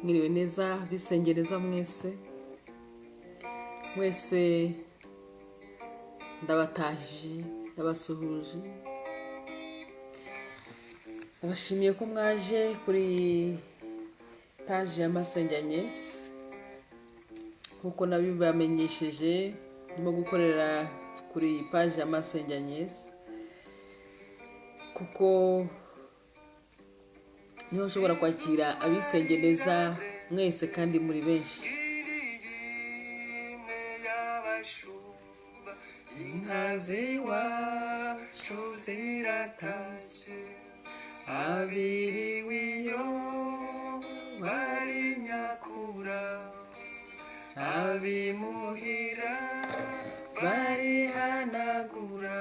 Mwiriwe neza, bisengereza mwese mwese, ndabatahije, ndabasuhuje, ndabashimiye ko mwaje kuri paji ya Masenge Agnes. Nkuko nabibamenyesheje, ndimo gukorera kuri iyi paji ya Masenge Agnes kuko niho nshobora kwakira abisengereza mwese kandi muri benshi. Imwe y'abashumba, inka z'iwacu ziratashye, abiriwe iyo bari nyakura, abimuhira barihanagura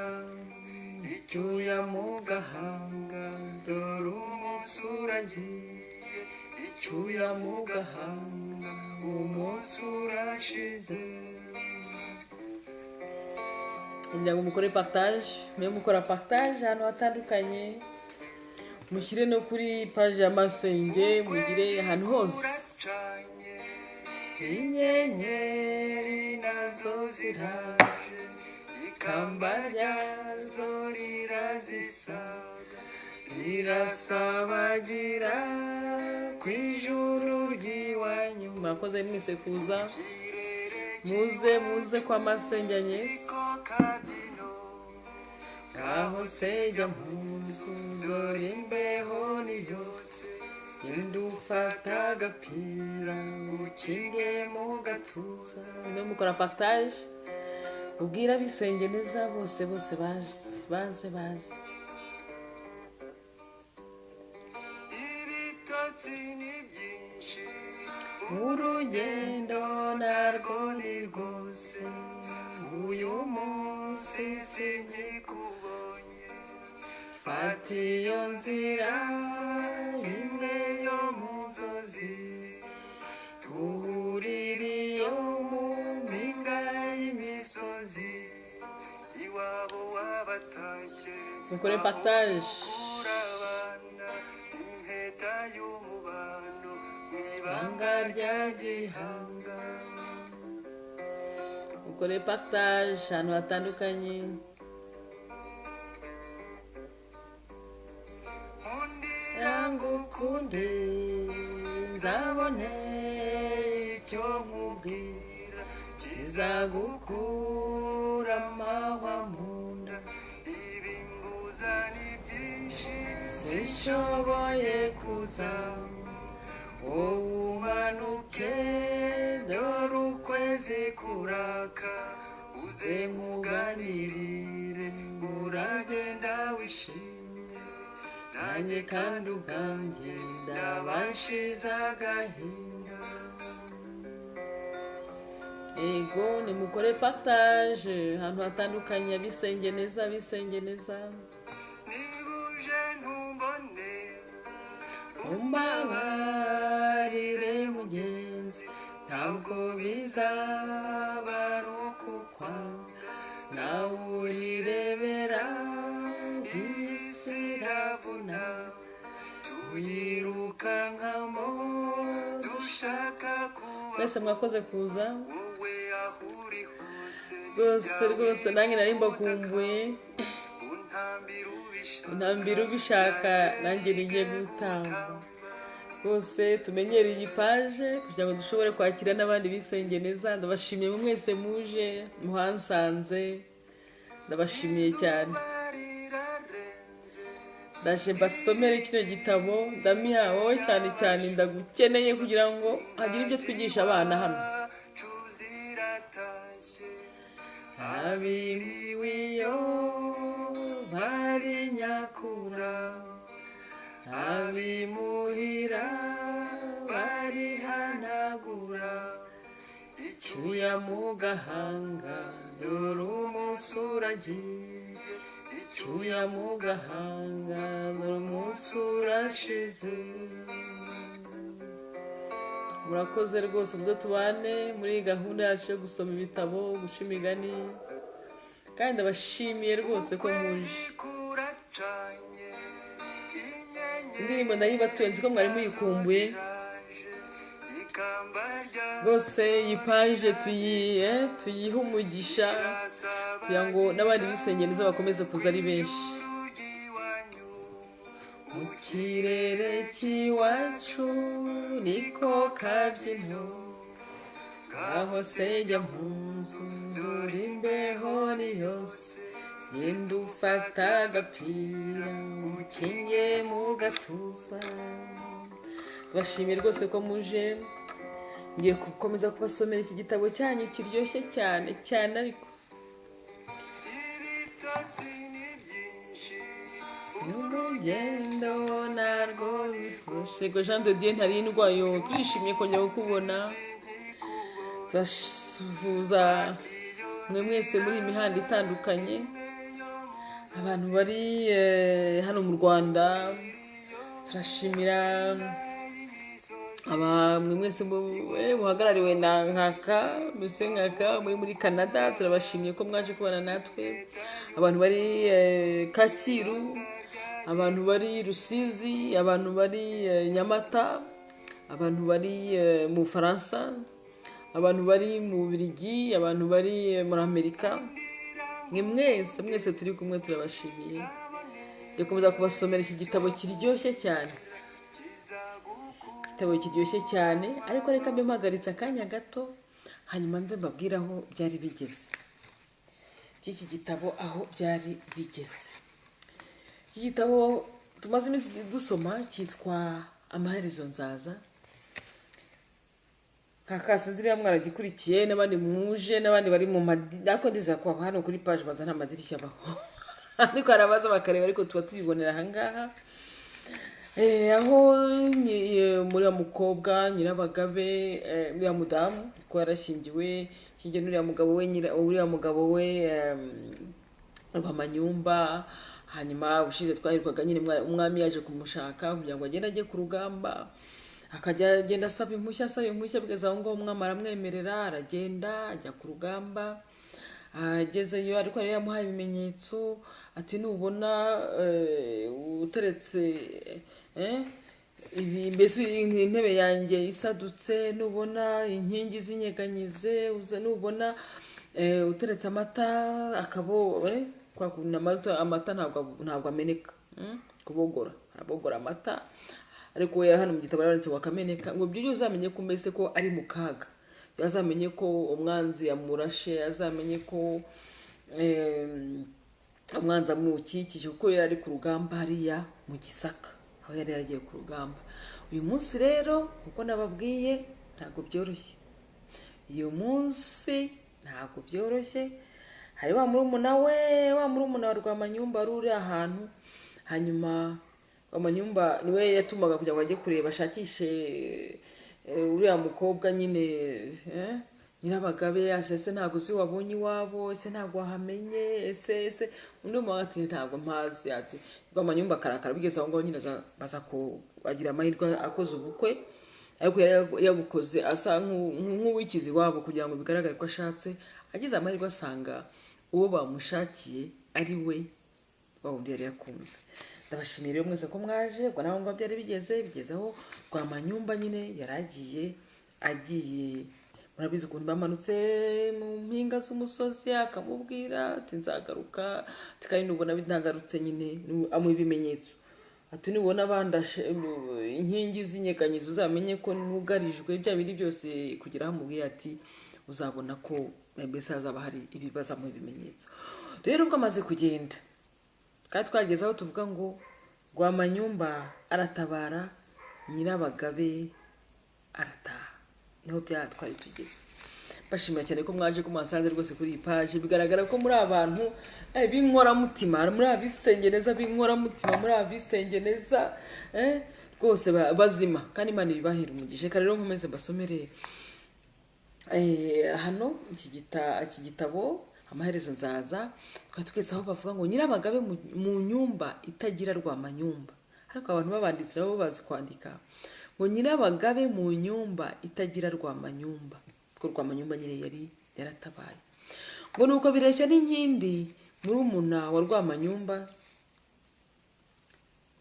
icyuya mu gahanga, dore umunsi uragiye, icyuya mu gahanga, umunsi urashize. Kugira ngo mukore partage, mube mukora partage ahantu hatandukanye, mushyire no kuri paji ya Masenge, mugire ahantu hose. Uracanye, inyenyeri nazo ziraje, ikamba ryazo rirazisaga, rirasabagira ku ijuru ry'iwanyu. Mwakoze mwese kuza. Kirere Muze, muze kwa Masenge Agnes. Ko kabyino ngaho sejya mpuzu, dore imbeho ni yose, genda ufata agapira ukinge mu gatuza. Mube mukora partage, ubwira abisenge neza bose bose, baze baze baze. Ibitotsi ni byinshi, urugendo narwo ni rwose, uyu munsi sinkikubonye, fata iyo nzira imwe yo mu nzozi, tuhurire iyo mu mpinga y'imisozi, iwabo w'abatashye. Mukore partage. Kurabana impeta y'umubano mu ibanga rya gihanga. Mukore partage ahantu hatandukanye. Nkundira ngukunde, nzabone icyo nkubwira kizagukura amahwa mu nda, ibimbuza ni byinshi, sinshoboye kuza, wowe umanuke, dore ukwezi kuraka, uze nkuganirire, uragenda wishimye, nanjye kandi ubwanjye ndabashize agahinda. Ego, nimukore partage ahantu hatandukanye, abisenge neza, abisenge neza. Niba uje ntumbone, umbabarire mugenzi, ntabwo bizaba ari ukukwanga, nawe urirebera, iyi si iravuna, tuyirukankamo dushaka kuba. Mwese mwakoze kuza. Wowe aho uri hose, Rwose rwose, nanjye nari mbakumbuye. Untambira ubishaka. Ntambira ubishaka, nanjye ngiye gutamba. Rwose tumenyere iyi paje kugira ngo dushobore kwakira n'abandi bisenge neza. Ndabashimiye mwese muje muhansanze, ndabashimiye cyane. Izuba rirarenze. Ndaje mbasomere kino gitabo. Ndamiha, wowe cyane cyane ndagukeneye kugira ngo hagire ibyo twigisha abana hano. Iwacu ziratashye, abiriwe iyo bari nyakura, abimuhira barihanagura icyuya mu gahanga, dore umunsi uragiye, icyuya mu gahanga, dore umunsi urashize. Murakoze rwose, muze tubane muri iyi gahunda yacu yo gusoma ibitabo, guca imigani, kandi ndabashimiye rwose ko muje. Ukwezi kuracanye, Indirimbo ndayibatuye, nzi ko mwari muyikumbuye. Rwose iyi page tuyihe umugisha kugira ngo n'abandi bisengeye neza bakomeze kuza ari benshi. Mu kirere cy'iwacu niko kabyino, ngaho se jya mu nzu dore imbeho ni yose, genda ufata agapira ukinge mu gatuza. Bashimiye rwose ko muje. Ngiye gukomeza kubasomera iki gitabo cyanyu kiryoshye cyane cyane, ariko Ibitotsi ni byinshi. Urugendo narwo ruryoshye. Yego, Jean de Dieu Ntarindwa yo, turishimye kongera kukubona. Turasuhuza mwe mwese muri iyi mihanda itandukanye, abantu bari hano mu Rwanda. Turashimira mwe mwese muhagarariwe na Nkaka, Muse Nkaka, muri Canada. Turabashimiye ko mwaje kubana natwe. Abantu bari Kacyiru, abantu bari Rusizi, abantu bari Nyamata, abantu bari mu Bufaransa, abantu bari mu Bubiligi, abantu bari muri Amerika, mwe mwese mwese turi kumwe, turabashimiye. Ndakomeza kubasomera iki gitabo kiryoshye cyane, igitabo kiryoshye cyane. Ariko reka mbe mpagaritse akanya gato, hanyuma nze mbabwire aho byari bigeze by'iki gitabo, aho byari bigeze. Iki gitabo tumaze iminsi dusoma cyitwa Amaherezo Nzaza. Nkaka sinzi niba mwaragikurikiye, n'abandi muje, n'abandi bari mu madirishya, ariko ndizera ko hano kuri page baza nta madirishya abaho, ariko hari abaza bakareba, ariko tuba tubibonera ahangaha. Aho muri mukobwa Nyirabagabe, uriya mudamu ko yarashyingiwe kijya n'uriya mugabo we, uriya mugabo we Rwamanyumba. Hanyuma ubushize twahirwaga nyine umwami yaje kumushaka kugira ngo agende ajye ku rugamba, akajya agenda asaba impushya, asaba impushya, bigeze aho ngaho umwami aramwemerera, aragenda ajya ku rugamba. Agezeyo ariko yari yaramuhaye ibimenyetso, ati nubona uteretse ibi, mbese intebe yanjye isadutse, nubona inkingi zinyeganyize, uza nubona uteretse amata akabo, kwa kuntu amata ntabwo ameneka, kubogora, arabogora amata, ariko we hano mu gitabo yaranditse ngo akameneka, ngo ibyo byose uzamenye ko mbese ko ari mu kaga, azamenye ko umwanzi yamurashe, azamenye ko umwanzi amukikije, kuko yari ari ku rugamba hariya mu Gisaka, aho yari yaragiye ku rugamba. Uyu munsi rero, uko nababwiye, ntabwo byoroshye. Uyu munsi ntabwo byoroshye. Hari wa murumuna we, wa murumuna wa Rwamanyumba wari uri ahantu. Hanyuma Rwamanyumba niwe yatumaga kugira ngo ajye kureba, ashakishe uriya mukobwa nyine, Nyirabagabe. Ese ntabwo uzi wabonye iwabo? Ese ntabwo wahamenye? Ese undi muntu ati ntabwo mpazi. Ati Rwamanyumba akarakara. Bigeze aho ngaho nyine baza agira amahirwe akoze ubukwe, ariko yari yabukoze asa nk'uwikiza iwabo kugira ngo bigaragare ko ashatse. Agize amahirwe asanga uwo bamushakiye ari we wa wundi yari yakunze. Ndabashimiye rero mwese ko mwaje. Ubwo naho ngaho byari bigeze aho Rwamanyumba nyine yari agiye. Murabizi ukuntu bamanutse mu mpinga z'umusozi, akamubwira ati nzagaruka, ati kandi nubona ntagarutse nyine, amuha ibimenyetso, ati nubona bandashe, inkingi z'inyeganyizo, uzamenye ko nugarijwe, bya bindi byose, kugira aho amubwiye ati uzabona ko mbese hazaba hari ibibazo, amuha ibimenyetso. Rero ubwo amaze kugenda, kandi twageze aho tuvuga ngo Rwamanyumba aratabara, Nyirabagabe arataha, niho twari tugeze. Bashimira cyane ko mwaje, ko mwasanze rwose kuri iyi page. Bigaragara ko muri abantu b'inkoramutima, muri abisengeneza b'inkoramutima, muri abisengeneza rwose bazima, kandi Imana ibibahera umugisha. Reka rero nkomeze mbasomere hano iki gitabo Amaherezo Nzaza. Twari twese aho bavuga ngo Nyirabagabe mu nyumba itagira Rwamanyumba, ariko abantu babanditse nabo bazi kwandika ngo Nyirabagabe mu nyumba itagira Rwamanyumba, kuko Rwamanyumba nyine yari yaratabaye. Ngo nuko bireshya n'inkindi, murumuna wa Rwamanyumba,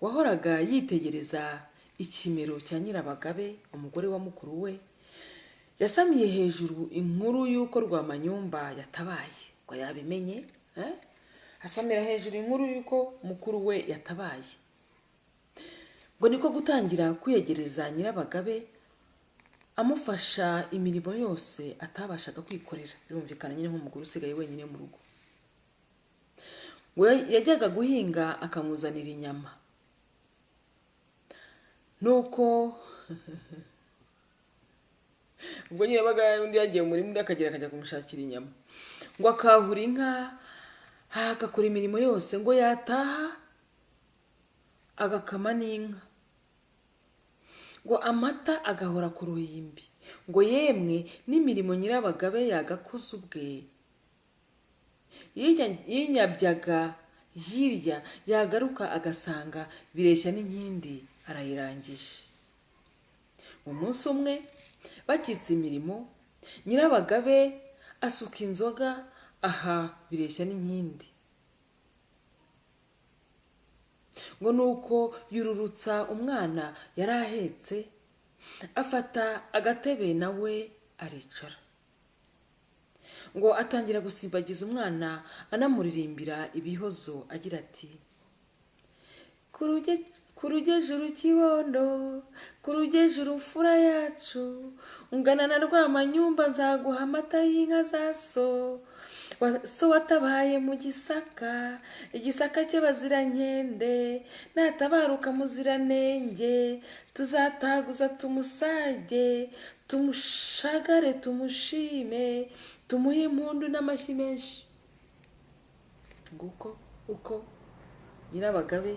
wahoraga yitegereza ikimero cya Nyirabagabe, umugore wa mukuru we. Yasamiye hejuru inkuru y'uko Rwamanyumba yatabaye, ngo yabimenye, eh? Asamira hejuru inkuru y'uko mukuru we yatabaye, ngo niko gutangira kwiyegereza Nyirabagabe, amufasha imirimo yose atabashaga kwikorera. Birumvikana nyine, nk'umugore usigaye wenyine mu rugo. Ngo yajyaga guhinga akamuzanira inyama, nuko ubwo nyine yabaga undi yagiye mu murima, undi akagera akajya kumushakira inyama, ngo akahura inka, agakora imirimo yose, ngo yataha agakama n'inka, ngo amata agahora ku ruhimbi, ngo yemwe n'imirimo Nyirabagabe yagakoze ubwe yinyabyaga hirya, yagaruka agasanga Bireshya n'Inkindi arayirangije. Umunsi umwe bakitse imirimo, Nyirabagabe asuka inzoga aha Bireshya n'Inkindi, ngo nuko yururutsa umwana yari ahetse, afata agatebe nawe aricara, ngo atangira gusimbagiza umwana anamuririmbira ibihozo agira ati: "Kurugejuru kibondo, kurugejuru mfura yacu, ungana na Rwamanyumba, nzaguha amata y'inka za so, so watabaye mu Gisaka, igisaka cy'abazirankende, natabaruka muziranenge, tuzataguza tumusage, tumushagare, tumushime, tumuhe impundu n'amashyi menshi." Nguko uko Nyirabagabe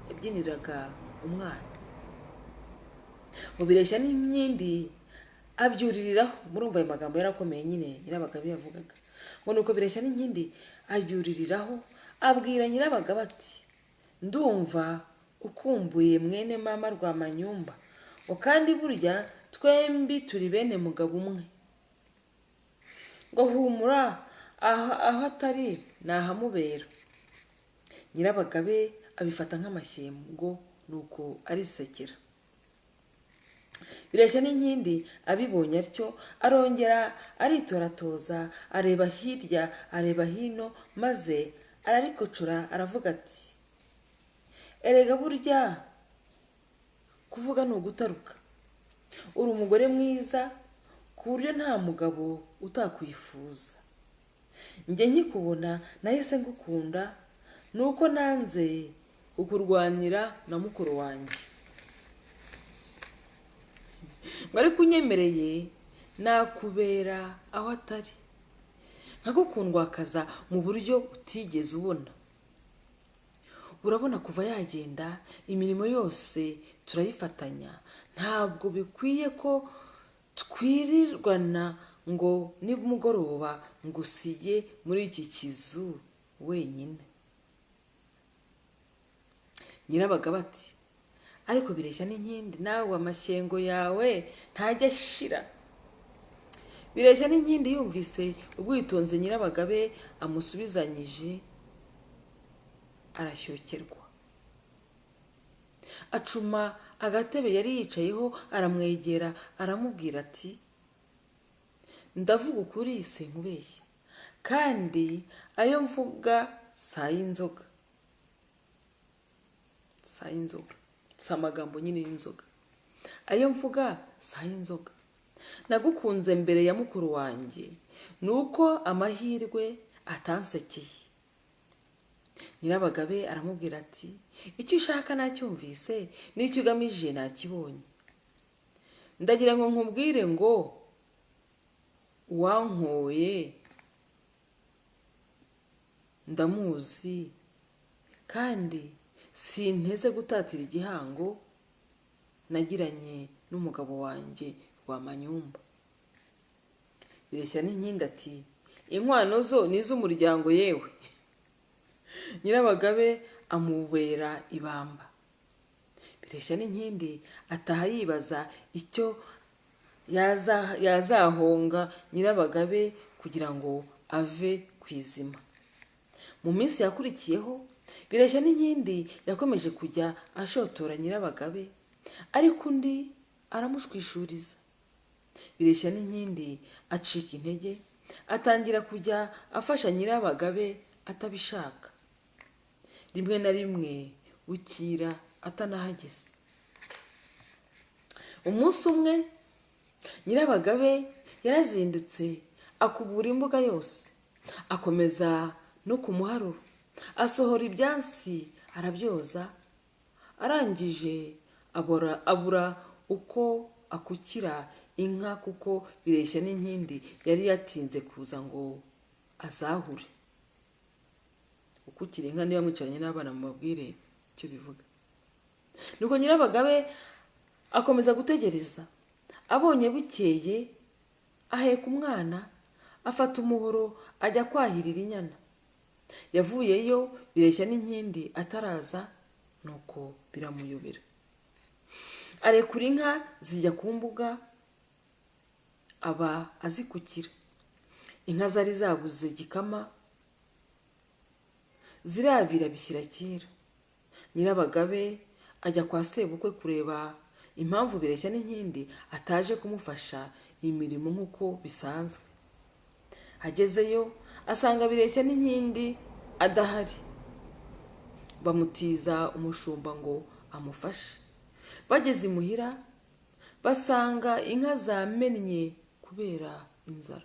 yabyiniraga umwana. Ngo Bireshya n'Inkindi abyuririraho. Murumva ayo magambo yarakomeye nyine Nyirabagabe yavugaga. Ngo nuko Bireshya n'Inkindi abyuririraho, abwira Nyirabagabe ati: "Ndumva ukumbuye mwene mama Rwamanyumba, ngo kandi burya twembi turi bene mugabo umwe, ngo humura, aho atari nahamubera." Nyirabagabe abifata nk'amashyengo, nuko arisekera. Bireshya n'Inkindi abibonye atyo, arongera aritoratoza, areba hirya, areba hino, maze ararikocora, aravuga ati: "Erega burya kuvuga ni ugutaruka. Uri umugore mwiza ku buryo nta mugabo utakwifuza. Njye nkikubona nahise ngukunda, nuko nanze kukurwanira na mukuru wanjye. Ngo ariko unyemereye nakubera aho atari, nkagukundwakaza mu buryo utigeze ubona. Urabona kuva yagenda imirimo yose turayifatanya, ntabwo bikwiye ko twirirwana ngo nimugoroba ngusige muri iki kizu wenyine." Nyirabagabo ati: "Ariko Bireshya n'Inkindi, nawe amashyengo yawe ntajya ashira." Bireshya n'Inkindi yumvise ubwitonzi Nyirabagabe amusubizanyije, arashyokерwa, acuma agatebe yari yicayeho, aramwegera, aramubwira ati: "Ndavuga ukuri sinkubeshya, kandi ayo mvuga si ay'inzoga, si ay'inzoga, si amagambo nyine y'inzoga, ayo mvuga si ay'inzoga. Nagukunze mbere ya mukuru wanjye, ni uko amahirwe atansekeye." Nyirabagabe aramubwira ati: "Icyo ushaka nacyumvise, n'icyo ugamije nakibonye. Ndagira ngo nkubwire ngo uwankoye ndamuzi, kandi sinteze gutatira igihango nagiranye n'umugabo wanjye Rwamanyumba." Bireshya n'Inkindi ati: "Inkwano zo ni iz'umuryango yewe." Nyirabagabe amubera ibamba. Bireshya n'Inkindi ataha yibaza icyo yazahonga Nyirabagabe kugira ngo ave ku izima. Mu minsi yakurikiyeho, Bireshya n'Inkindi yakomeje kujya ashotora Nyirabagabe, ariko undi aramushwishuriza. Bireshya n'Inkindi acika intege, atangira kujya afasha Nyirabagabe atabishaka, rimwe na rimwe bukira atanahageze. Umunsi umwe Nyirabagabe yarazindutse akubura imbuga yose, akomeza no ku muharuro, asohora ibyansi arabyoza, arangije abura uko akukira inka kuko Bireshya n'Inkindi yari yatinze kuza ngo azahure. Ukukira inka niba mwicaranye n'abana mubabwire icyo bivuga. Nuko Nyirabagabe akomeza gutegereza, abonye bukeye aheka umwana, afata umuhoro ajya kwahirira inyana. Yavuyeyo Bireshya n'Inkindi ataraza, nuko biramuyobera. Arekura inka zijya ku mbuga, aba azikukira. Inka zari zabuze gikama zirabira bishyira kera. Nyirabagabe ajya kwa sebukwe kureba impamvu Bireshya n'Inkindi ataje kumufasha imirimo nk'uko bisanzwe. Agezeyo asanga Bireshya n'Inkindi adahari, bamutiza umushumba ngo amufashe. Bageze imuhira basanga inka zamennye kubera inzara,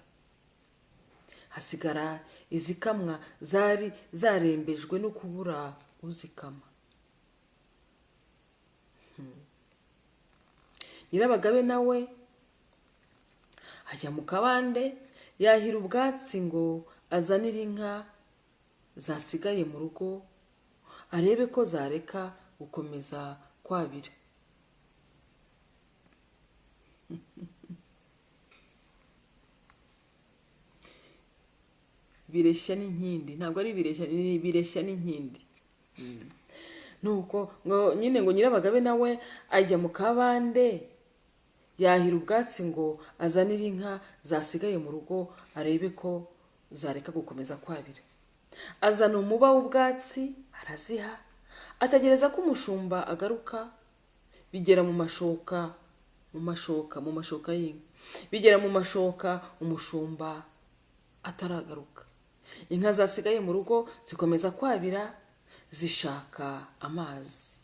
hasigara izikamwa zari zarembejwe no kubura uzikama. Nyirabagabe nawe ajya mu kabande yahira ubwatsi ngo azanire inka zasigaye mu rugo, arebe ko zareka gukomeza kwabira. Bireshya n'Inkindi, ntabwo ari Bireshya, ni Bireshya n'Inkindi. Nuko ngo nyine ngo Nyirabagabe nawe ajya mu kabande yahira ubwatsi ngo azanire inka zasigaye mu rugo, arebe ko zareka gukomeza kwabira. Azana umuba w'ubwatsi araziha, ategereza ko umushumba agaruka. Bigera mu mashoka, mu mashoka, mu mashoka y'inka, bigera mu mashoka umushumba ataragaruka. Inka zasigaye mu rugo zikomeza kwabira zishaka amazi.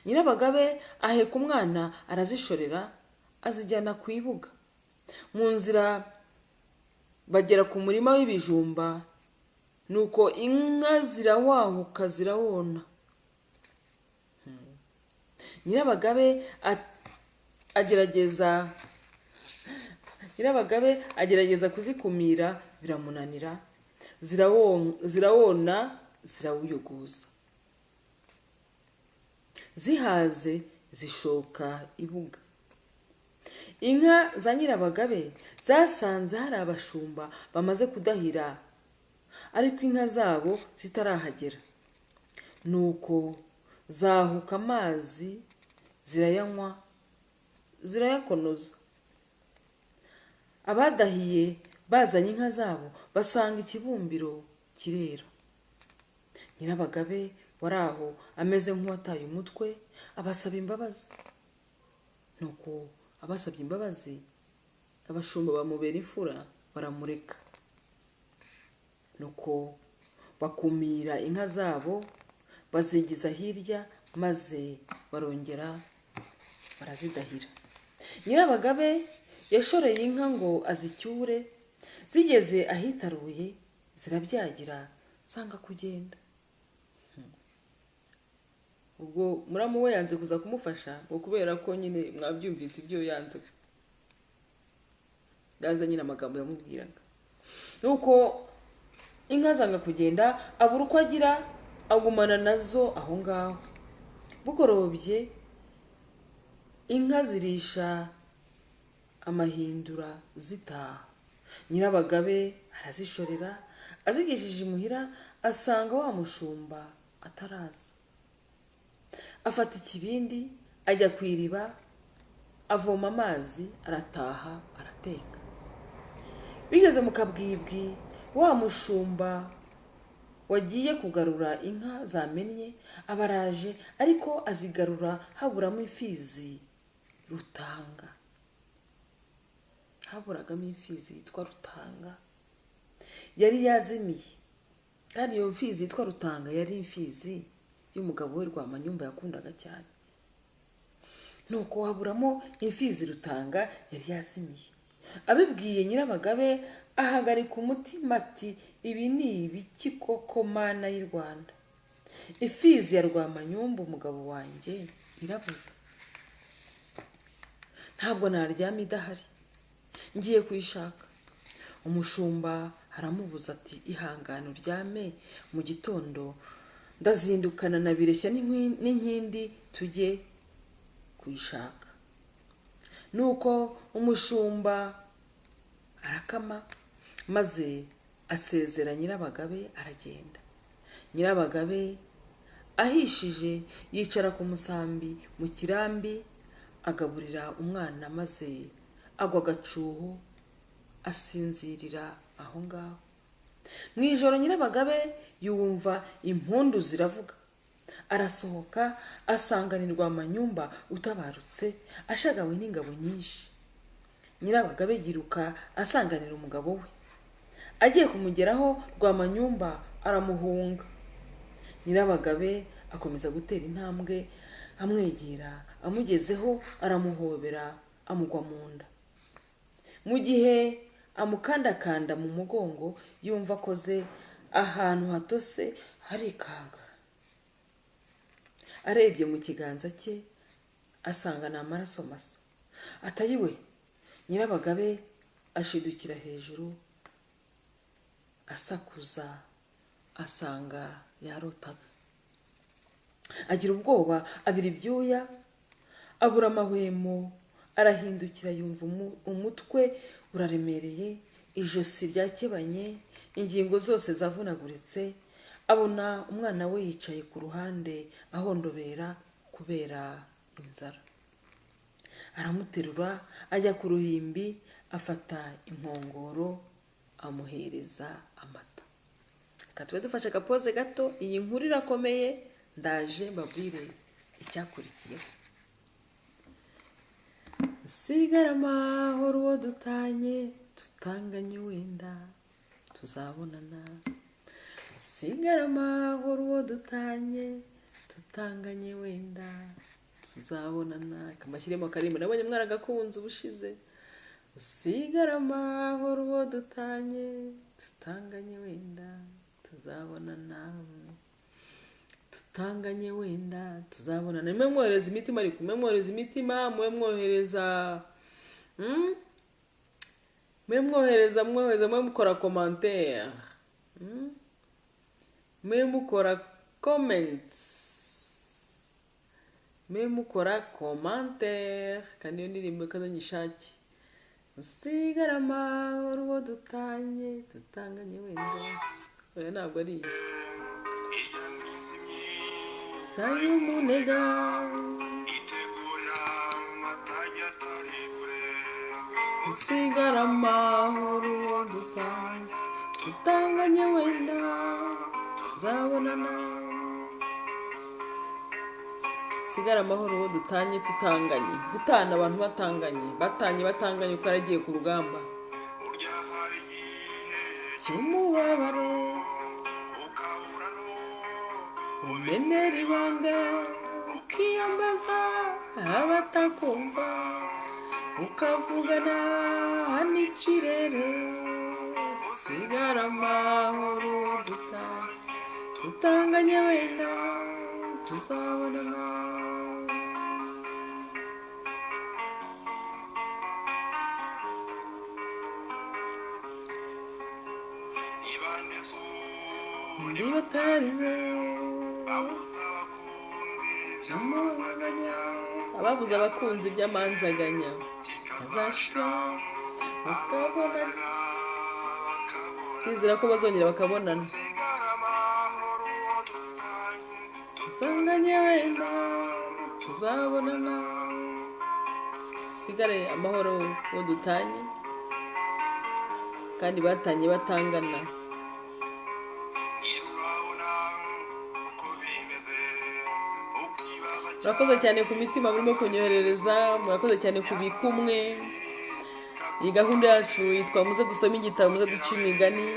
Nyirabagabe aheka umwana arazishorera, azijyana ku ibuga. Mu nzira bagera ku murima w'ibijumba, nuko inka zirawahuka zirawona. Nyirabagabe agerageza kuzikumira biramunanira, zirawona zirawuyogoza. Zihaze zishoka ibuga. Inka za Nyirabagabe zasanze hari abashumba bamaze kudahira, ariko inka zabo zitarahagera. Nuko zahuka amazi zirayanywa, zirayakonoza. Abadahiye bazanye inka zabo basanga ikibumbiro kirera. Nyirabagabe wari aho ameze nk'uwataye umutwe, abasaba imbabazi. Nuko abasabye imbabazi, abashumba bamubera imfura baramureka. Nuko bakumira inka zabo bazigiza hirya, maze barongera barazidahira. Nyirabagabe yashoreye inka ngo azicyure, zigeze ahitaruye zirabyagira zanga kugenda. Ubwo muramu we yanze kuza kumufasha ngo kubera ko nyine mwabyumvise ibyo yanze nyine amagambo yamubwiraga. Nuko inka zanga kugenda, abura uko agira, agumana nazo aho ngaho. Bugorobye inka zirisha amahindura zitaha. Nyirabagabe arazishorera, azigishije imuhira, asanga wa mushumba ataraza. Afata ikibindi ajya ku iriba, avoma amazi, arataha arateka. Bigeze mu kabwibwi, wa mushumba wagiye kugarura inka zamennye abaraje, ariko azigarura haburamo imfizi Rutanga. Haburagamo imfizi yitwa Rutanga, yari yazimiye. Kandi iyo mfizi yitwa Rutanga yari imfizi y'umugabo we Rwamanyumba yakundaga cyane. Nuko haburamo imfizi Rutanga yari yazimiye. Abibwiye Nyirabagabe ahagarika umutima ati ibi ni ibiki koko Mana y'u Rwanda? Imfizi ya Rwamanyumba umugabo wanjye irabuze, ntabwo naryama idahari, ngiye kuyishaka. Umushumba aramubuza ati ihangane uryame, mu gitondo ndazindukana na Bireshya n'inkindi tujye kuyishaka. Nuko umushumba arakama maze asezera Nyirabagabe aragenda. Nyirabagabe ahishije yicara ku musambi mu kirambi agaburira umwana, maze agwa agacuho asinzirira aho ngaho. Mu ijoro Nyirabagabe yumva impundu ziravuga, arasohoka asanganirwa Rwamanyumba utabarutse ashagawe n'ingabo nyinshi. Nyirabagabe yiruka asanganira umugabo we, agiye kumugeraho Rwamanyumba aramuhunga. Nyirabagabe akomeza gutera intambwe amwegera, amugezeho aramuhobera amugwa mu nda. Mu gihe amukandakanda mu mugongo yumva akoze ahantu hatose harikanga. Arebye mu kiganza cye asanga ni amaraso masa. Atayiwe! Nyirabagabe ashidukira hejuru asakuza asanga yarotaga. Agira ubwoba abira ibyuya, abura amahwemo, arahindukira yumva umutwe uraremereye, ijosi ryakebanye, ingingo zose zavunaguritse. Abona umwana we yicaye ku ruhande ahondobera kubera inzara. Aramuterura ajya ku ruhimbi, afata inkongoro amuhereza amata. Reka tube dufashe akapoze gato, iyi nkuru irakomeye, ndaje mbabwire icyakurikiyeho. Sigara amahoro uwo dutanye, tutanganye wenda tuzabonana. Sigara amahoro uwo dutanye, tutanganye wenda tuzabonana. Kamashyiremo akarimbo, nabonye mwaragakunze ubushize. Usigara amahoro uwo dutanye, tutanganye wenda tuzabonana. Tutanganye wenda tuzabonana. Mwe mwohereza imitima, ariko mwe mwohereza imitima, mwe mwohereza mwe mwohereza, mwohereza, mwe mukora commentaire, mwe mukora comments, mwe mukora commentaire. Kandi iyo ndirimbo kazanyishaki. Usigara amahoro uwo dutanye, tutanganye wenda. Oya ntabwo ari iyo. Sayumunega usigara amahoro uwo dutanye, tutanganye wenda tuzabonana. Sigara amahoro uwo dutanye, tutanganye. Gutana abantu batanganye, batanye batanganye uko aragiye ku rugamba. Cy'umubabaro umenera ibanga, ukiyambaza abatakumva, ukavugana n'ikirere. Sigara amahoro dutanye, tutanganye wenda tuzabonana. Niba ababuze abakunzi by'amanzaganya azashira bakabonana, twizera ko bazongera bakabonana. Sanganye wenda tuzabonana. Sigare amahoro uwo dutanye, kandi batanye batangana. Murakoze cyane ku mitima murimo kunyoherereza, murakoze cyane ku bikumwe. Iyi gahunda yacu yitwa muze dusome igitabo, muze duce imigani,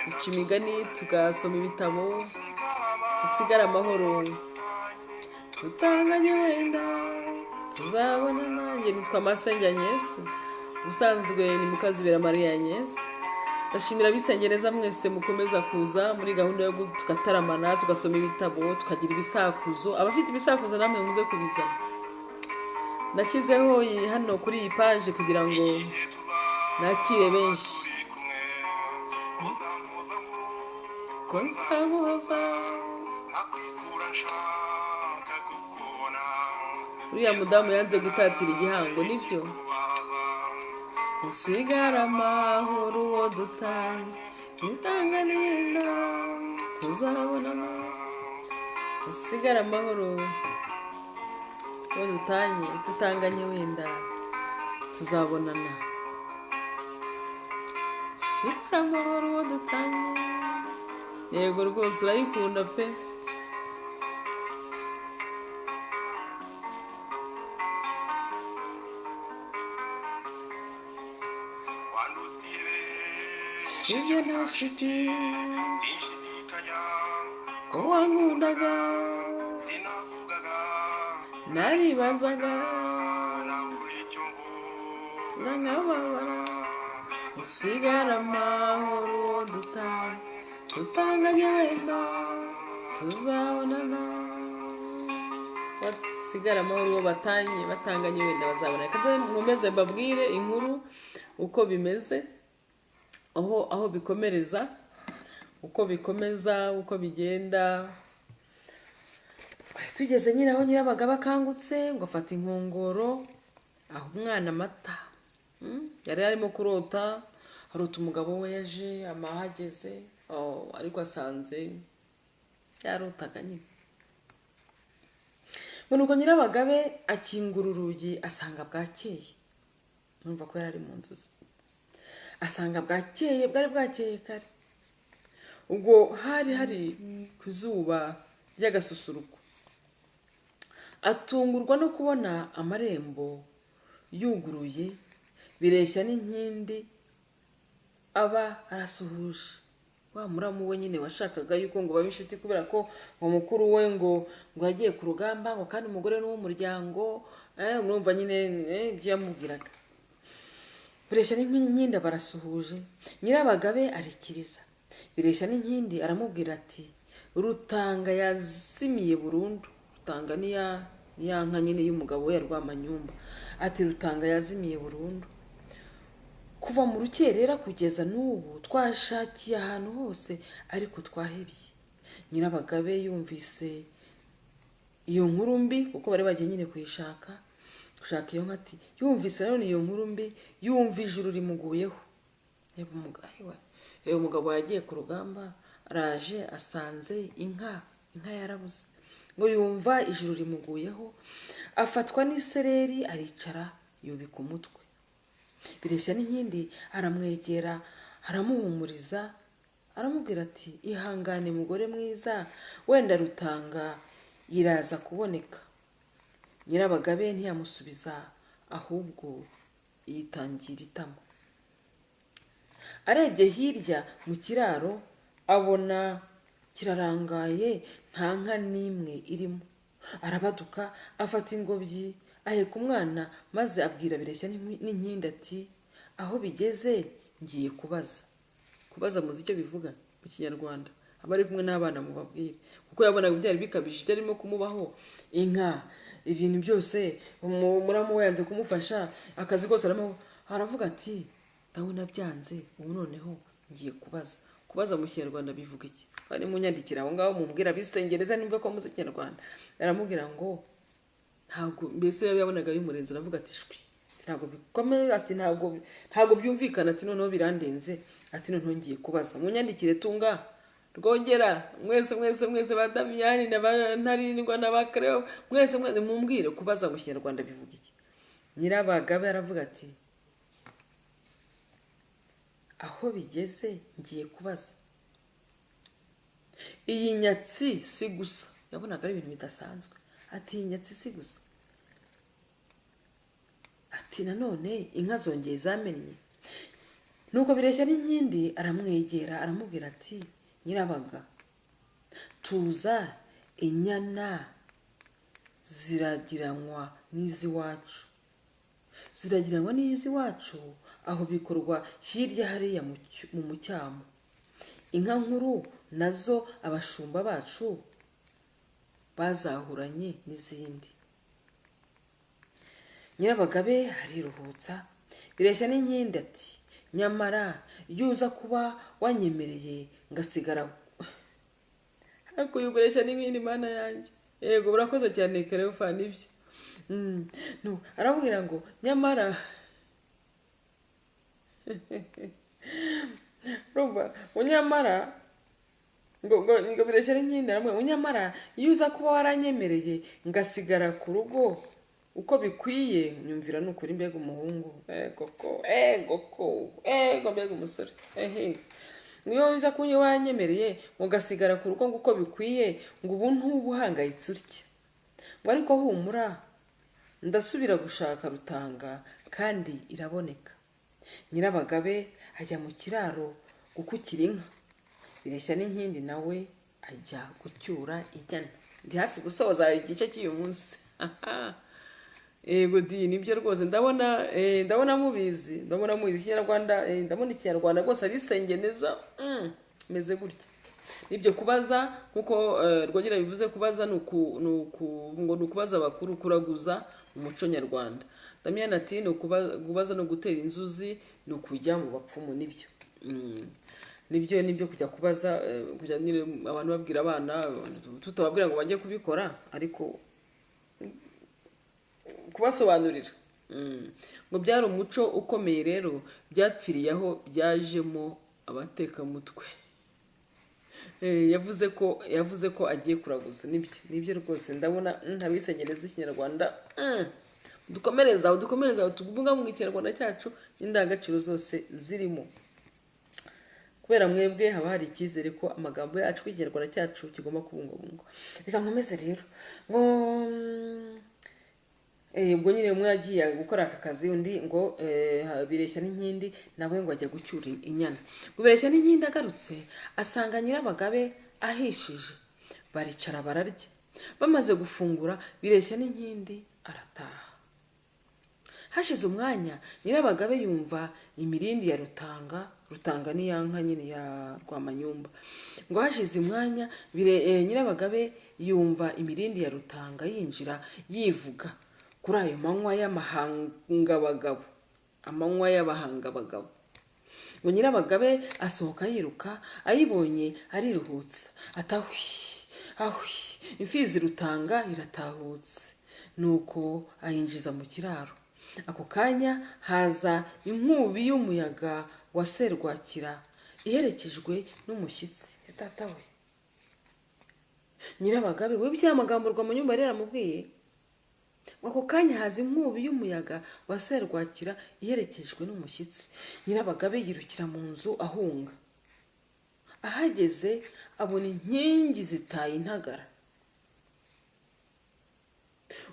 duca imigani tugasoma ibitabo, dusigare amahoro, tutanganye wenda tuzabona. Nanjye nitwa Masenge Agnes, ubusanzwe ni Mukazibera Maria Agnes. Ndashimira abisengereza mwese mukomeza kuza muri gahunda yo tugataramana, tugasoma ibitabo, tukagira ibisakuzo. Abafite ibisakuzo namwe muze kubizana. Nashyizeho iyi hano kuri iyi paje kugira ngo nakire benshi. Ko nzaguhoza uriya mudamu yanze gutatira igihango, nibyo? Usigara amahoro uwo dutanga intanganira tuzabonamo. Usigara amahoro uwo dutanye tutanganye wenda tuzabonana. Usigara amahoro uwo dutanye. Yego rwose urayikunda pe. Sibyo nta shiti ko wankundaga, naribazaga nkababara. Usigara amahoro uwo dutanga tutanganye wenda tuzabonana. Basigara amahoro uwo batanye batanganye wenda bazabona. Reka nkomeze mbabwire inkuru uko bimeze, aho bikomereza, uko bikomeza, uko bigenda. Twari tugeze nyine aho Nyirabagabo akangutse ngo afata inkongoro aho umwana amata. Yari arimo kurota, arota umugabo we yaje amahageze, ariko asanze yarotaga nyine. Ngo nuko Nyirabagabe akingura urugi asanga bwakeye. Numva ko yari ari mu nzozi. Asanga bwakeye, bwari bwakeye kare. Ubwo hari hari ku zuba ry'agasusuruko. Atungurwa no kubona amarembo yuguruye, bireshya n'inkindi, aba arasuhuje. Wa muramu we nyine washakaga yuko ngo babe inshuti kubera ko ngo mukuru we ngo yagiye ku rugamba, ngo kandi umugore n'uw'umuryango, murumva nyine ibyo yamubwiraga. Bireshya n'inkindi barasuhuje. Nyirabagabe arikiriza. Bireshya n'inkindi aramubwira ati Rutanga yazimiye burundu. Rutanga ni ya nka nyine y'umugabo we ya Rwamanyumba. Ati Rutanga yazimiye burundu. Kuva mu rukerera kugeza n'ubu twashakiye ahantu hose ariko twahebye. Nyirabagabe yumvise iyo nkuru mbi, kuko bari bagiye nyine kuyishaka, gushaka iyo nka, ati yumvise rero iyo nkuru mbi, yumva ijuru rimuguyeho. Reba umugabo yagiye ku rugamba, araje asanze inka yarabuze. Ngo yumva ijuru rimuguyeho, afatwa n'isereri aricara yubika umutwe. Bireshya n'inkindi aramwegera, aramuhumuriza, aramubwira ati ihangane mugore mwiza, wenda Rutanga iraza kuboneka. Nyirabagabe ntiyamusubiza, ahubwo yitangira itama. Arebye hirya mu kiraro abona kirarangaye, nta nka n'imwe irimo. Arabaduka afata ingobyi aheka umwana, maze abwira Bireshya n'inkindi ati aho bigeze ngiye kubaza. Kubaza muzi icyo bivuga mu Kinyarwanda, abari kumwe n'abana mubabwire, kuko yabonaga byari bikabije byarimo kumubaho. Inka, ibintu byose, muramu we yanze kumufasha, akazi kose aravuga ati ndabona byanze, ubu noneho ngiye kubaza. Kubaza mu Kinyarwanda bivuga iki? Bari munyandikira aho ngaho mumbwira bisengereza nimva ko muzi Ikinyarwanda. Aramubwira ngo ntabwo, mbese yabonaga bimurenze, aravuga ati shwi ntabwo bikomeye, ati ntabwo byumvikana, ati noneho birandenze, ati noneho ngiye kubaza. Munyandikire tunga rwongera mwese mwese mwese ba Damiyani na ba Ntarindwa na ba Kreo, mwese mwese mumbwire kubaza mu Kinyarwanda bivuga iki. Nyirabagabe aravuga ati aho bigeze ngiye kubaza. Iyi nyatsi si gusa, yabonaga ari ibintu bidasanzwe. Ati inyatsi si gusa, ati nanone inka zongeye zamennye. Nuko Bireshya n'Inkindi aramwegera, aramubwira ati nyirabaga, tuza, inyana ziragiranwa n'iz'iwacu, ziragiranwa n'iz'iwacu, aho bikorwa hirya hariya mu mucyamo. Inka nkuru nazo abashumba bacu bazahuranye n'izindi. Nyirabagabe ariruhutsa. Bireshya n'Inkindi ati nyamara iyo uza kuba wanyemereye ngasigara. Ariko uyu Bireshya n'Inkindi, mana yanjye, yego urakoze cyane Kerefa, nibyo. Aramubwira ngo nyamara urumva ngo nyamara ngo Bireshya n'Inkindi aramubwira ngo nyamara iyo uza kuba waranyemereye ngasigara ku rugo uko bikwiye. Nyumvira ni ukuri, mbega umuhungu, ego ko, ego ko, ego mbega umusore, ehe, iyo uza kuba wanyemereye ngo ugasigara ku rugo ngo uko bikwiye, ngo ubu ntuba uhangayitse utya, ngo ariko humura ndasubira gushaka Rutanga kandi iraboneka. Nyirabagabe ajya mu kiraro gukukira inka, Bireshya n'Inkindi nawe ajya gucyura inyana. Ndi hafi gusoza igice cy'uyu munsi. Yego di, nibyo rwose, ndabona ndabona mubizi, ndabona mubizi ikinyarwanda, ndabona ikinyarwanda rwose abisengeneza, meze gutya. Nibyo kubaza nkuko Rwogera bivuze, kubaza ni ngo ni ukubaza abakuru, kuraguza umuco nyarwanda. Damien ati ni kubaza no gutera inzuzi, ni ukujya mu bapfumu. Nibyo, nibyo, nibyo kujya kubaza, kujya nyine abantu babwira abana, tutababwira ngo bajye kubikora, ariko kubasobanurira. Ngo byari umuco ukomeye rero, byapfiriye aho byajemo abatekamutwe. Yavuze ko agiye kuraguza. Nibyo, nibyo rwose, ndabona abisengereza ikinyarwanda. Dukomereza aho, dukomereza aho, tubungabunga ikinyarwanda cyacu n'indangagaciro zose zirimo. Kubera mwebwe haba hari icyizere ko amagambo yacu y'ikinyarwanda cyacu kigomba kubungabungwa. Reka nkomeze rero ngo ubwo nyine umwe yagiye gukora aka kazi, undi ngo Bireshya n'Inkindi nawe ngo ajya gucyura inyana. Ngo Bireshya n'Inkindi agarutse asanga Nyirabagabe ahishije, baricara bararya. Bamaze gufungura Bireshya n'Inkindi arataha. Hashize umwanya Nyirabagabe yumva imirindi ya Rutanga, Rutanga ni ya nka nyine ya Rwamanyumba. Ngo hashize umwanya Nyirabagabe yumva imirindi ya Rutanga yinjira yivuga kuri ayo manywa y'amahangabagabo, amanywa y'abahangabagabo. Ngo Nyirabagabe asohoka yiruka, ayibonye ariruhutsa, atahwi ahwi, imfizi Rutanga iratahutse. Nuko ayinjiza mu kiraro. Ako kanya haza inkubi y'umuyaga wa Serwakira iherekejwe n'umushyitsi. Data we, Nyirabagabe we bya magambo Rwamanyumba yari yaramubwiye. Ako kanya haza inkubi y'umuyaga wa Serwakira iherekejwe n'umushyitsi. Nyirabagabe yirukira mu nzu ahunga. Ahageze abona inkingi zitaye intagara,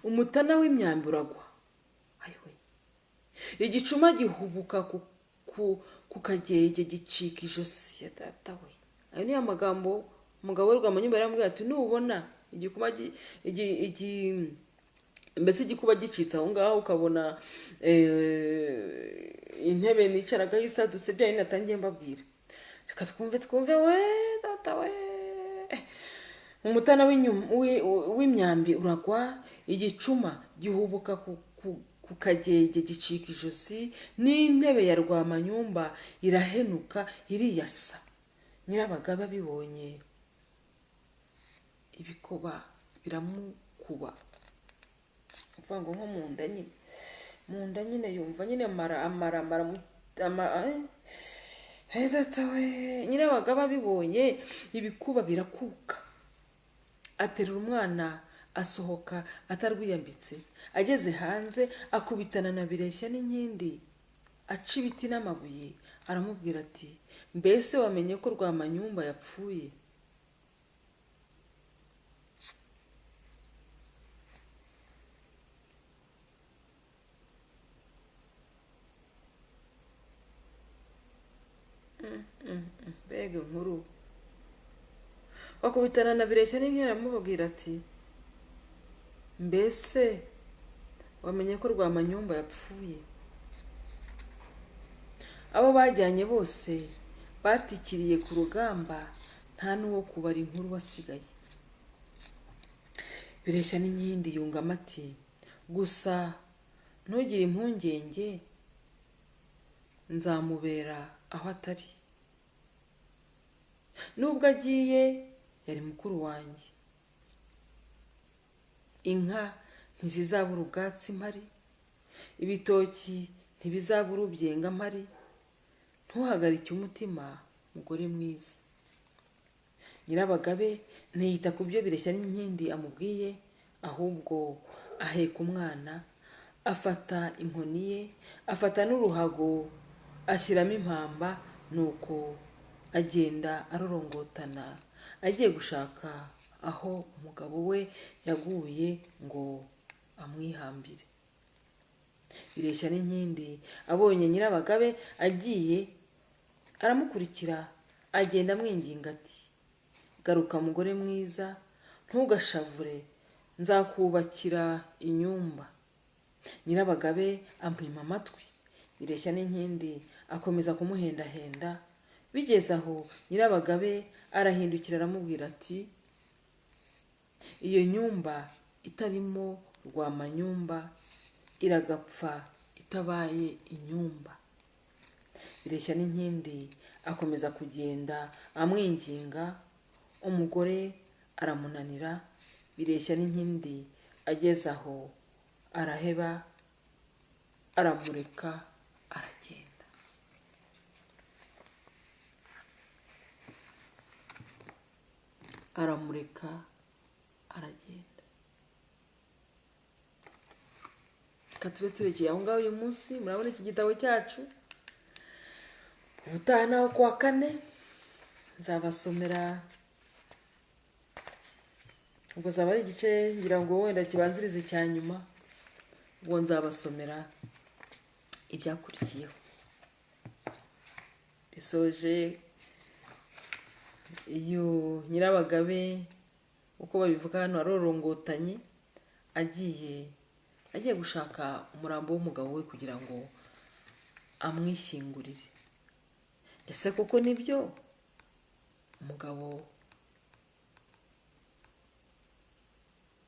umutana w'imyambi uragwa, igicuma gihubuka ku kagege gicika ijosi. Ya data we, ayo niyo magambo umugabo we Rwamanyumba yaramubwiye ati nubona igikuma mbese igikuba gicitse aho ngaho, ukabona intebe nicaragaho isadutse, bya bindi natangiye mbabwira. Reka twumve, twumve we data we. Umutana w'imyambi uragwa, igicuma gihubuka ku kagege gicika ijosi, n'intebe ya Rwamanyumba irahenuka iriyasa. Nyirabagabe abibonye ibikoba biramukuba, uvuga ngo nko mu nda nyine, mu nda nyine yumva nyine amara amara amara data we. Nyirabagabe abibonye ibikuba birakuka, aterura umwana asohoka atarwiyambitse. Ageze hanze akubitana na Bireshya n'Inkindi aca ibiti n'amabuye, aramubwira ati mbese wamenye ko Mbega inkuru! Bakubitana na Bireshya n'Inkindi, aramubwira ati: "Mbese wamenye ko Rwamanyumba yapfuye? Abo bajyanye bose batikiriye ku rugamba, nta n'uwo kubara inkuru wasigaye." Bireshya n'Inkindi yungamo ati: "Gusa ntugire impungenge, nzamubera aho atari. Nubwo agiye, yari mukuru wanjye. Inka ntizizabura ubwatsi mpari, ibitoki ntibizabura ubyenga mpari. Ntuhagarike umutima, mugore mwiza." Nyirabagabe ntiyita ku byo Bireshya n'Inkindi amubwiye, ahubwo aheka umwana, afata inkoni ye, afata n'uruhago ashyiramo impamba, nuko agenda arorongotana agiye gushaka aho umugabo we yaguye ngo amwihambire. Bireshya n'Inkindi abonye Nyirabagabe agiye, aramukurikira, agenda amwinginga ati: "Garuka mugore mwiza, ntugashavure, nzakubakira inyumba." Nyirabagabe amwima amatwi. Bireshya n'Inkindi akomeza kumuhendahenda. Bigeze aho, Nyirabagabe arahindukira aramubwira ati: "Iyo nyumba itarimo Rwamanyumba iragapfa itabaye inyumba." Bireshya n'Inkindi akomeza kugenda amwinginga, umugore aramunanira. Bireshya n'Inkindi ageze aho araheba, aramureka aragenda. Aramureka aragenda. Reka tube turekeye aho ngaho uyu munsi. Murabona iki gitabo cyacu. Ubutaha naho kuwa kane nzabasomera, ubwo zaba ari igice ngira ngo wenda kibanzirize icya nyuma, ubwo nzabasomera ibyakurikiyeho. Bisoje iyo Nyirabagabe, uko babivuga hano, arorongotanye agiye gushaka umurambo w'umugabo we kugira ngo amwishyingurire. Ese koko nibyo umugabo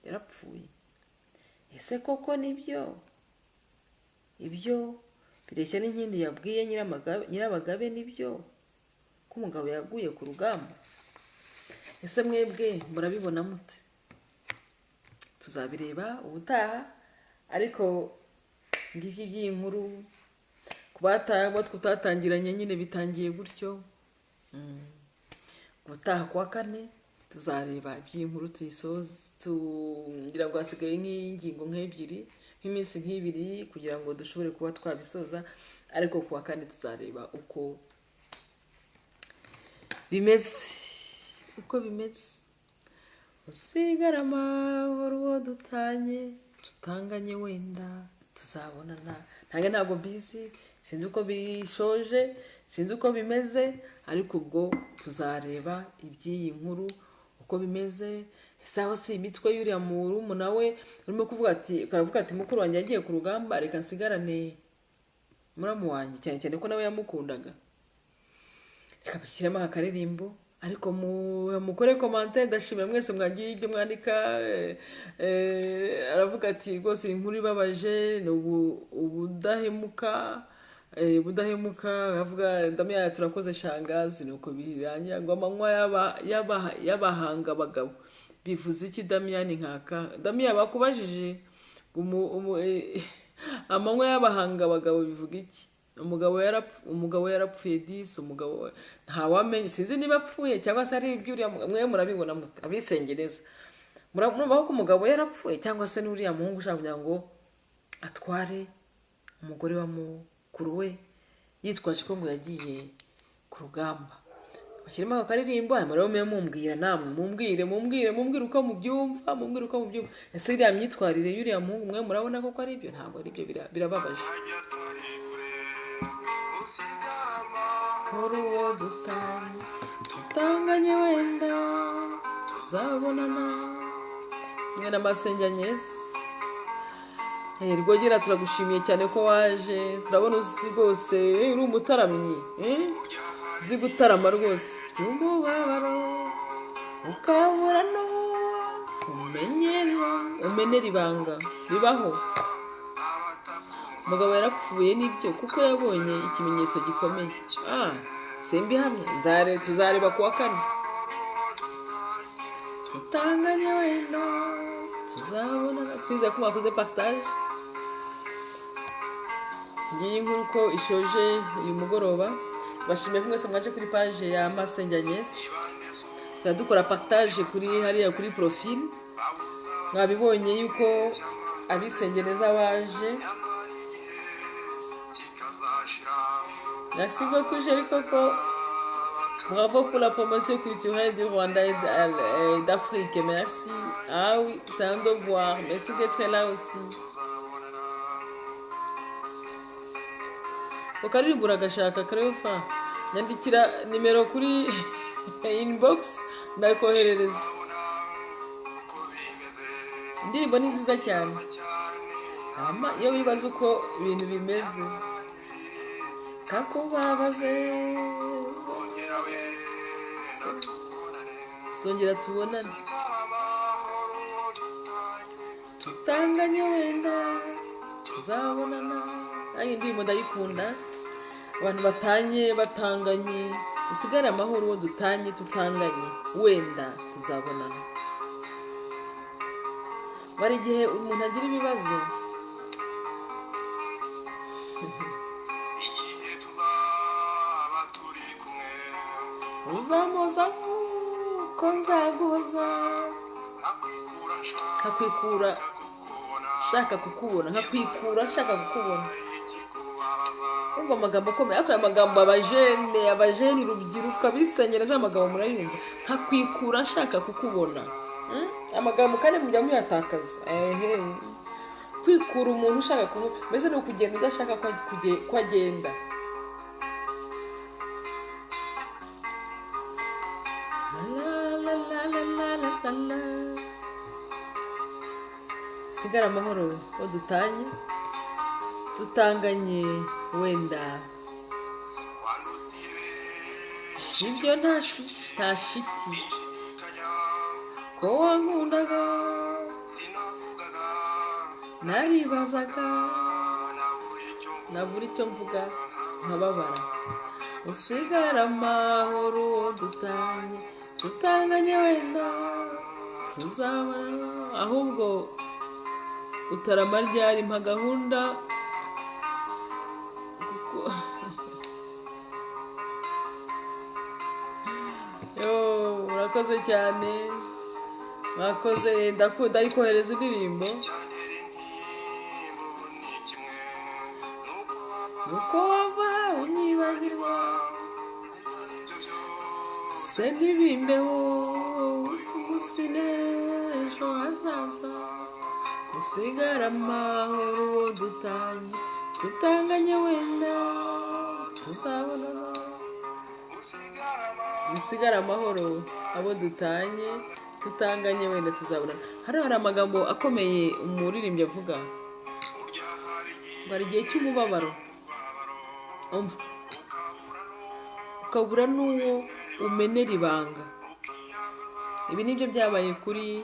yarapfuye? Ese koko nibyo ibyo Bireshya n'Inkindi yabwiye Nyirabagabe? Nibyo ko umugabo yaguye ku rugamba? Ese mwebwe murabibona mute? Tuzabireba ubutaha. Ariko ngibyo iby'iyi nkuru, ku bo tutatangiranye nyine bitangiye gutyo. Ubutaha kuwa kane tuzareba iby'iyi nkuru tuyisoze. Tugira ngo hasigaye nk'ingingo nk'ebyiri, nk'iminsi nk'ibiri kugira ngo dushobore kuba twabisoza, ariko kuwa kane tuzareba uko bimeze, uko bimeze. Usigara amahoro uwo dutanye, tutanganye wenda tuzabonana. Ntabwo mbizi, sinzi uko bishoje, sinzi uko bimeze, ariko ubwo tuzareba iby'iyi nkuru uko bimeze. Ese aho si imitwe y'uriya murumuna we urimo kuvuga ati, ukavuga ati: "Mukuru wanjye yagiye ku rugamba, reka nsigarane muramu wanjye," cyane cyane ko nawe yamukundaga. Reka bashyiremo aka karirimbo, ariko mukore commentaire. Ndashimira mwese mwagiye ibyo mwandika. Aravuga ati: "Rwose iyi nkuru ibabaje ni ubudahemuka, ubudahemuka." Aravuga ndamya: "Turakoze shangazi." Nuko birangira ngo amanywa y'abahanga abagabo bivuze iki? Damiyani Nkaka, Damiya, bakubajije amanywa y'abahanga abagabo bivuga iki? Umugabo yarapfuye disi, umugabo ntawamenye, sinzi niba apfuye cyangwa se ari iby'uriya. Mwe murabibona mute, abisengereza? Murumva ko umugabo yarapfuye cyangwa se n'uriya muhungu ushaka kugira ngo atware umugore wa mukuru we yitwaje ko ngo yagiye ku rugamba? Bashyiremo ako karirimbo, hanyuma rero mube mumbwira namwe, mumbwire mumbwire mumbwire uko mubyumva, mumbwire uko mubyumva. Ese iriya myitwarire y'uriya muhungu mwe murabona koko ari ibyo? Ntabwo ari byo, birababaje. Kuri uwo dutanye. Tutanganye wenda tuzabonana. Mwe na Masenge Agnes. Rwogera, turagushimiye cyane ko waje. Turabona uzi rwose, uri umutaramyi, uzi gutarama rwose. By'umubabaro ukabura n'uwo umenera ibanga bibaho. Umugabo yarapfuye nibyo, kuko yabonye ikimenyetso gikomeye. Simbihamya, tuzareba kuwa kane. Tutanganye wenda tuzabona. Twizeye ko mwakoze partage. Ngiyi inkuru ko ishoje uyu mugoroba. Bashimiye ko mwese mwaje kuri page ya Masenge Agnes. Tuzajya dukora partage kuri hariya kuri profil. Mwabibonye yuko abisengeneza baje. Merci beaucoup, chérie Coco. Bravo pour la promotion culturelle du Rwanda et d'Afrique. Merci. Ah oui, c'est un devoir. Merci d'être là aussi. Ukaririmba uragashaka Cleofa. Nyandikira nimero kuri inbox ndakoherereza. Indirimbo ni nziza cyane. Ama iyo wibaza uko ibintu bimeze kakubabaze, zongera tubonane, tutanganye wenda tuzabonana. Nanjye indirimbo ndayikunda. Abantu batanye batanganye, usigare amahoro uwo dutanye tutanganye, wenda tuzabonana. Bari igihe umuntu agira ibibazo. Igihe tuzaba turi kumwe, uzamuza nkuko nzaguhoza, nkakwikura nkakwikura nshaka kukubona, nshaka kukubona, nkakwikura nshaka kukubona. Ikikubabaza. Umva amagambo akomeye, ariko aya magambo abajene urubyiruko abisenyereza, aya magambo murayumva. Nkakwikura nshaka kukubona. Amagambo kandi mujya muyatakaza. Ehe, kwikura umuntu ushaka mbese ni ukugenda udashaka ko agenda. La, la, la, la, la, la, la, la. Sigara amahoro uwo dutanye tutanganye, wenda ibyo nta shiti ko wankundaga, naribazaga nabura icyo mvuga nkababara. Usigara amahoro uwo dutanye tutanganye, wenda tuzabana. Ahubwo utarama ryari, mpa gahunda kuko yo. Murakoze cyane, mwakoze. Ndakunda ariko kohereza indirimbo. Nuko wava unyibagirwa se ntibimbeho, umunsi n'ejo hazaza. Usigara amahoro uwo dutanye tutanganye, wenda tuzabonana. Bisigara amahoro abo dutanye tutanganye, wenda tuzabonana. Hano hari amagambo akomeye umuririmbyi avuga ngo hari igihe cy'umubabaro, umva, ukabura n'uwo umenera ibanga. Ibi nibyo byabaye kuri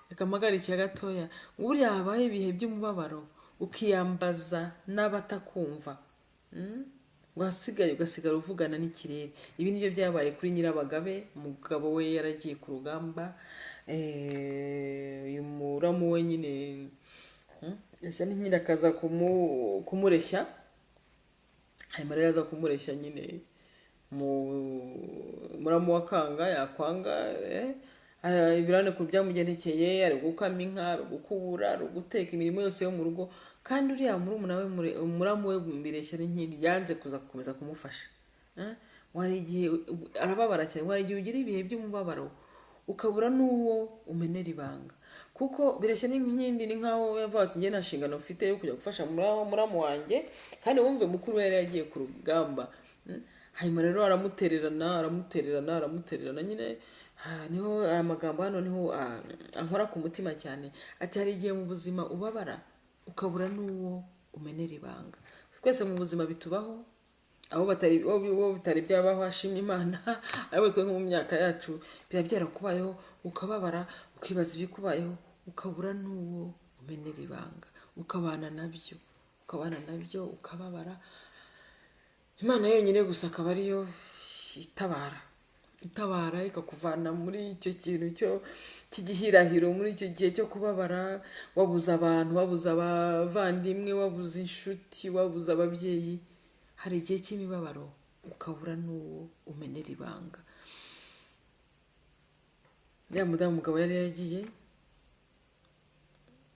reka mpagarike gatoya. Buriya habaho ibihe by'umubabaro ukiyambaza n'abatakumva, wasigaye ugasigara uvugana n'ikirere. Ibi nibyo byabaye kuri Nyirabagabe. Umugabo we yaragiye ku rugamba, uyu muramu we nyine, yashya nyine akaza kumureshya. Hanyuma rero aza kumureshya nyine, muramu wa kanga yakwanga, ibirane ku byamugendekeye, ari gukama inka, ari gukubura, ari guteka imirimo yose yo mu rugo. Kandi uriya murumuna we muramu we Bireshya n'inkindi yanze kuza gukomeza kumufasha. Wari igihe arababara cyane, wari igihe ugira ibihe by'umubabaro ukabura n'uwo umenera ibanga. Kuko Bireshya n'inkindi ni nkaho yavuga ati njye nta nshingano mfite yo kujya gufasha muramu wanjye, kandi wumve mukuru we yari yagiye ku rugamba. Hanyuma rero aramutererana, aramutererana, aramutererana nyine. Niho aya magambo hano niho ankora ku mutima cyane. Ati hari igihe mu buzima ubabara ukabura n'uwo umenera ibanga. Twese mu buzima bitubaho, abo batari bo bitari byabaho ashima Imana, ariko twe nko mu myaka yacu biba byarakubayeho, ukababara, ukibaza ibikubayeho, ukabura n'uwo umenera ibanga, ukabana nabyo, ukabana nabyo, ukababara. Imana yonyine gusa akaba ariyo itabara, itabara ikakuvana muri icyo kintu cyo cy'igihirahiro, muri icyo gihe cyo kubabara, wabuze abantu, wabuze abavandimwe, wabuze inshuti, wabuze ababyeyi. Hari igihe cy'imibabaro ukabura n'uwo umenera ibanga. Ya mudamu umugabo yari yagiye,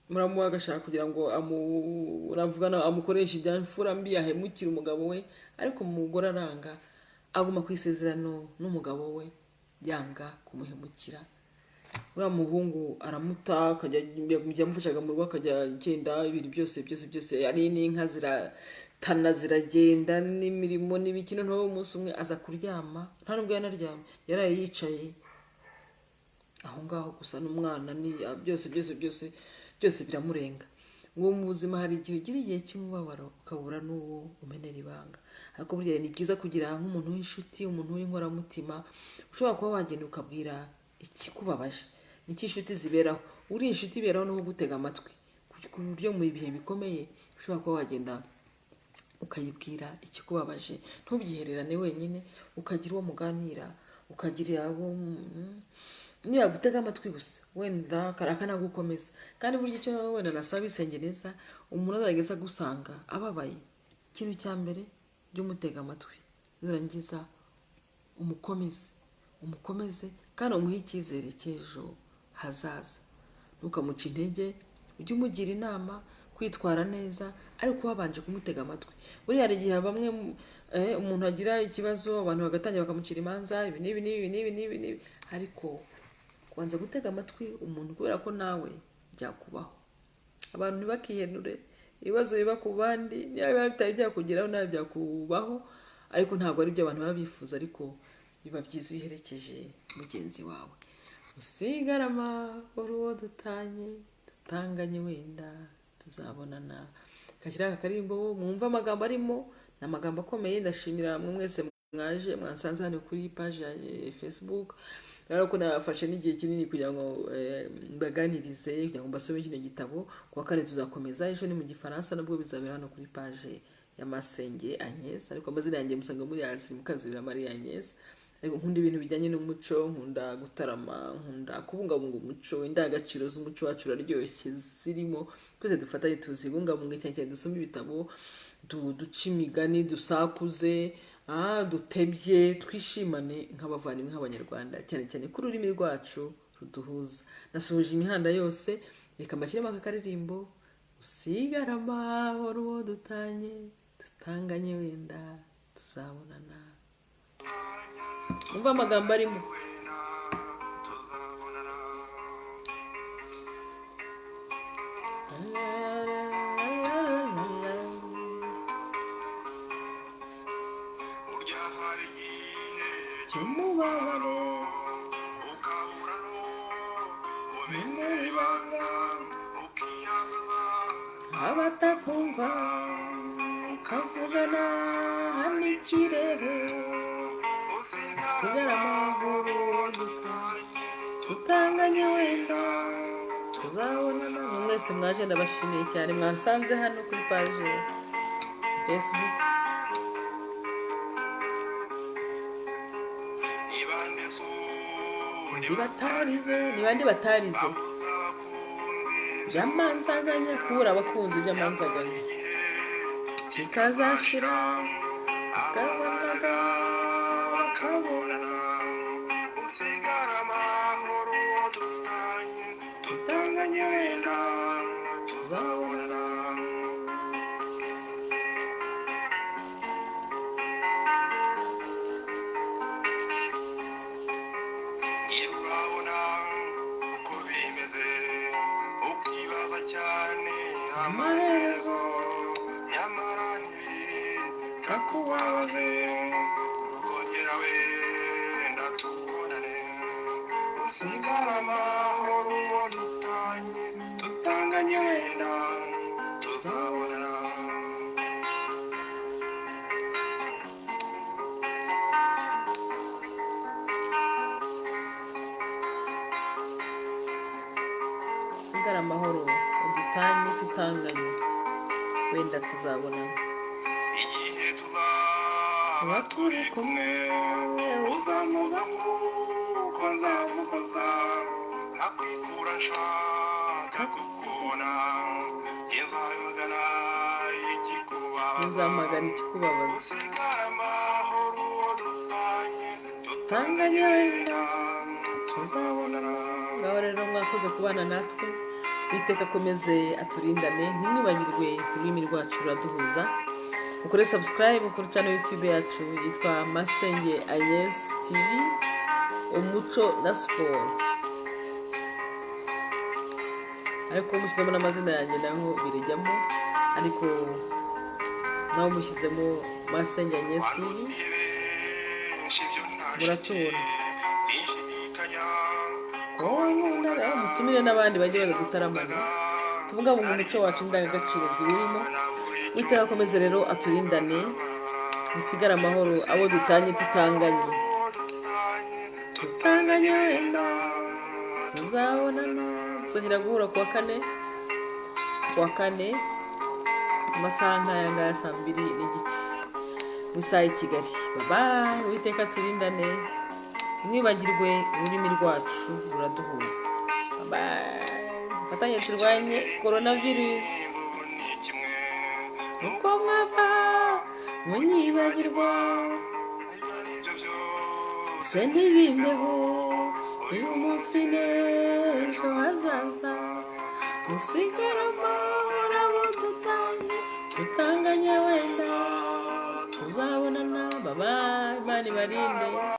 muramuha agashaka kugira ngo amuravugana, amukoreshe ibya mfura mbi, ahemukire umugabo we, ariko umugore aranga, aguma ku isezerano n'umugabo we, yanga kumuhemukira. Uriya muhungu aramuta, akajya yamufashaga mu rugo, akajya agenda, ibintu byose byose byose, ari n'inka ziratana ziragenda, n'imirimo n'ibiki. Noneho umunsi umwe aza kuryama, nta nubwo yanaryamye, yaraye yicaye aho ngaho gusa n'umwana, ni byose byose byose byose biramurenga. Ngo mu buzima hari igihe ugira igihe cy'umubabaro ukabura n'uwo umenera ibanga, ariko burya ni byiza kugira nk'umuntu w'inshuti, umuntu w'inkoramutima ushobora kuba wagenda ukabwira ikikubabaje. Nicyo inshuti ziberaho, uri inshuti iberaho no kugutega amatwi, ku buryo mu bihe bikomeye ushobora kuba wagenda ukayibwira ikikubabaje, ntubyihererane wenyine, ukagira uwo muganira, ukagira abo niba gutega amatwi gusa wenda akanagukomeza. Kandi burya icyo wenda nasaba isengeneza, umuntu azageza agusanga ababaye, ikintu cya mbere jya umutega amatwi, nurangiza umukomeze, umukomeze kandi umuhe icyizere cy'ejo hazaza. Ntukamuce intege, ujye umugira inama kwitwara neza, ariko wabanje kumutega amatwi. Buriya hari igihe bamwe umuntu agira ikibazo, abantu bagatangira bakamucira imanza, ibi n'ibi n'ibi n'ibi n'ibi n'ibi, ariko kubanza gutega amatwi umuntu kubera ko nawe byakubaho. Abantu ntibakihenure, ibibazo biba ku bandi niba biba bitari byakugeraho nawe byakubaho, ariko ntabwo ari byo abantu baba bifuza, ariko biba byiza iyo uherekeje mugenzi wawe. Usigare amahoro uwo dutanye, dutanganye wenda tuzabonana. Kashyira aka karirimbo mwumve amagambo arimo, ni amagambo akomeye. Ndashimira mwe mwese mwaje mwasanze hano kuri page ya Facebook. Rero ko nafashe n'igihe kinini kugira ngo mbaganirize, kugira ngo mbasome kino gitabo. Kuwa kane tuzakomeza, ejo ni mu Gifaransa, nabwo bizabera hano kuri page ya Masenge Agnès, ariko amazina yanjye musanga muri Azi Mukazibira Marie Agnès. Ariko nkunda ibintu bijyanye n'umuco, nkunda gutarama, nkunda kubungabunga umuco, indangagaciro z'umuco wacu uraryoshye zirimo, twese dufatanye tuzibungabunge, cyane cyane dusome ibitabo, duce imigani, dusakuze, dutebye, twishimane nk'abavandimwe, nk'Abanyarwanda, cyane cyane ko ururimi rwacu ruduhuza. Nasuhuje imihanda yose, reka mbashyiremo aka karirimbo, usigare amahoro uwo dutanye, dutanganye wenda tuzabonana. Umva amagambo arimo. Burya hari igihe Cy'umubabaro ukabura n'uwo umenera ibanga, ukiyangaza abatakumva, ukavugana n'ikirere, usigare amahoro uwo dutanye, tutanganye wenda tuzabonana. Mwe mwese mwaje ndabashimiye cyane, mwansanze hano kuri page Facebook. Nibande Ndi batarize, ni bande batarize byamanzaganya, kubura abakunzi by'amanzaganya kikazashira, akabonaga bakabona, usigara amahoro uwo dutanye, tutanganye wenda tuzabonana. Niba urabona uko bimeze, ukibaza cyane amaherezo, nyamara ntibikakubabaze. Usigara amahoro uwo dutanye, tutanganye wenda tuzabonana. Sigara amahoro udutanye tutanganye, wenda tuzabonana. Igihe tuzaba turi kumwe, uzampoza nk'uko nzamuhoza, ntakwikura nshaka kukubona, njye nzamagana ikikubabaza. Nzamagana ikikubabaza. Usigara amahoro uwo dutanye, tutanganye tutanganye wenda wenda tuzabonana. Ngaho rero mwakoze kubana natwe. Uwiteka akomeze aturindane. Ntimwibagirwe ururimi rwacu ruraduhuza. Ukore subscribe kuri channel YouTube yacu yitwa Masenge Agnes TV, umuco na siporo, ariko mushyizemo n'amazina yanjye naho birijyamo, ariko nawe mushyizemo Masenge Agnes TV. Wandutiye benshi ibyo nta Muratubona. Sinshidikanya. Ko wankundaga, mutumire n'abandi bajye baza gutaramana, tubungabunga umuco wacu, indangagaciro ziwurimo. Uwiteka akomeze rero aturindane. Musigare amahoro abo dutanye tutanganye, tutanganye wenda tuzabonana. Tuzongera guhura kuwa kane, kuwa kane amasaha nk'aya ngaya, saa 2:30 mu isaha y'i Kigali. Babaye, Uwiteka turindane. Mwibagirwe ururimi rwacu ruraduhuza. Babaye, dufatanye turwanye korona virusi. Ni kimwe. Uko mwava munyibagirwa, Ibyo byose se ntibimbeho uyu munsi n'ejo hazaza. Musigare amahoro abo dutanye tutanganye, wenda tuzabonana. Babaye, Imana ibarinde.